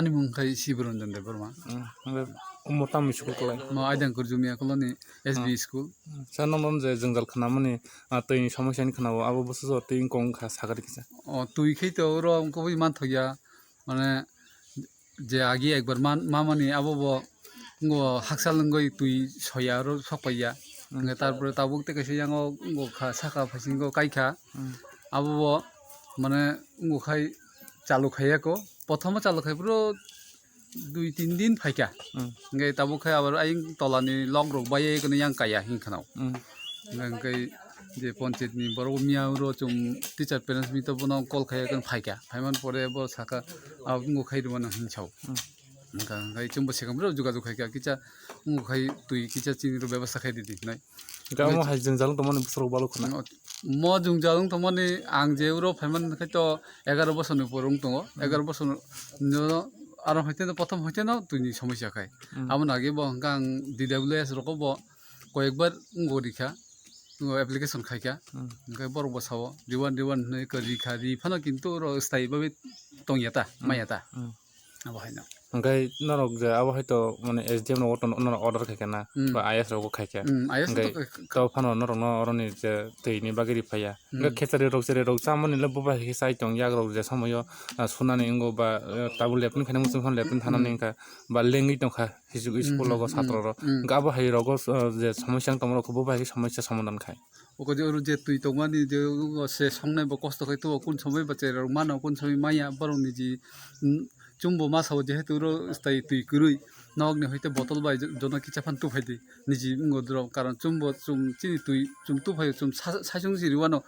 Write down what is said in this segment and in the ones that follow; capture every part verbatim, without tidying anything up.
Ani mung khai Sibaranjan Debbarma. Hmm, hwnkhe omo tamo school kwlai? Mo Aidangkur Jumia Colony S B Hmm. School. Hmm, sir, nono je jwngjal khnamani, ah, twini somosya ni khnao, abo bwswk twi wng kong kha sakha rikisa. O, twi khai to oro wngkha wi manthokya, mane je agi ekbar man-, mamani abo bo ngo hakchal wngwi twi soya oro sokpaiya. Hmm. Hwnkhe tarpore tabuk tei kaisa yango ngo kha saka phaisinggo kaikha. Hmm. Abo bo mane ngo khai chalu khaiya ko. Prothomo chalu khai phuru dui tin din phaikha. Hmm. Hwnkhe tabuk khai abar ayang tolani lok rok bai kono yang kaya hing khanao. Hmm. Hwnkhe je ponchayat ni borok miya oro chum teacher parents meet o bono call khaiya kono phaikha. Phaiman pore bo saka, "Abo ngo khai rwmano," hing sao. Hmm. Hwnkha hwnkhe chumbo sekamro jogajog khaikha, kisa ngo khai twi kisa chini ro bebasta khai didi hinai. Hwnkhe omo hai jwngjal wng tongmani bwswk rok baluk khna? Mo jwngjal wng tongmani ang je oro phaiman khai to egaroh bosor ni upor wng tongo. Hmm. Egaroh bosor no aro hoite no, prothom hoite no twini somosya khai. Hmm. Abo nagi bo hwnkha ang D W S rogo bo koyekbar wngwi rikha, wngwi application khaikha. Hmm. Hwnkhe borok bo sao, "Riwan, riwan," hinwi khe rikha, ri phano kintu oro sthayi bagwi tongya ta, Hmm. maya ta. Hmm. Abo haino. Hwnkhe norok je abo hai to mane S D M rogo to norok order khaikha na, Hmm. ba I S rogo khaikha. Hmm, I S Hwnkhe to kha-, kha- to phano norokno oroni je twini bagwi ri phaiya. Hwnkhe Hmm. khechari rok, cherai rok chamani le bo bai khe chai tong yak rok je somoyo, ah, sunani wngo ba, eh, tabuk lepin khaina muchung phano lepin thanani Hmm. wngkha ba lengwi tongkha. Hisuk Hmm, school rogo hmm, satro rok. Hmm. Hwnkhe abo hai rogo, uh, je somosya wng tongma rok bo bai somosya somadhan khai. Oko je oro je twi tongmani je oro se songnai bo kosto khai tuo, kun somoi ba cherai rok mano, kun somoi maya, borok niji, mm, chumbo ma sao jehetu oro sthayi twi kwrwi. Nokni hoite botol bai jo-, jono kisa phan tuphai di. Niji wngbo drop, karon chumbo chum chini twi chum tuphai chum sa-, saichung si riwano.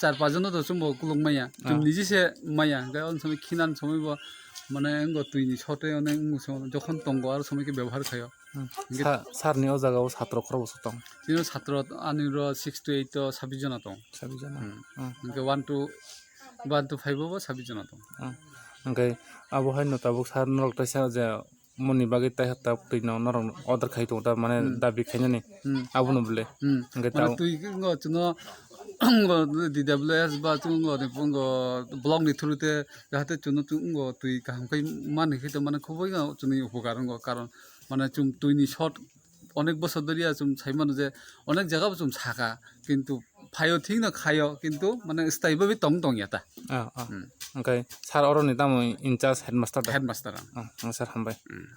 Char pach jono to chumbo kuluk maya, chum Ah. niji se maya, hwnkhe on somoi khinan somoi bo mane wngbo twi ni sote one wngbo se jokhon tongo aro somoi khe bebohar khaio. Hmm. Hwnkhe Sa-, sir ni o jaga o satro khorok bwswk tong? Tini satro ani ro six to eight to sabbish jona tong. Sabbish jona? Hmm. Hmm. Hwnkhe one to, one to five o bo sabbish jona tong. Hmm. Hwnkhe abo hai no tabuk sir norok teisa je moni bagwi taiha ta twi no norok order khai tongo ta, mane Hmm. dabi khainani Hmm. abono bole. Hmm. Hwnkhe Mane tao twi wngkha chwngno, wngkha D W S ba chwngno wngkha block ni through te jahate chwngno chwngno twi kaham khai mani khai to mane khoboi no chwngni upokar wngkha, karon mane chwng twi ni short onek bosor doriya chwng sai mano je onek jaga bo chwng saka, kintu phaio thik no khaio, kintu mane sthayi bagwi tong tong ya ta. Ah, ah. Hmm. Hwnkhe sir oro ni tamo in charge headmaster da? Headmaster ang. Ah, ah, sir, hambai. Hmm.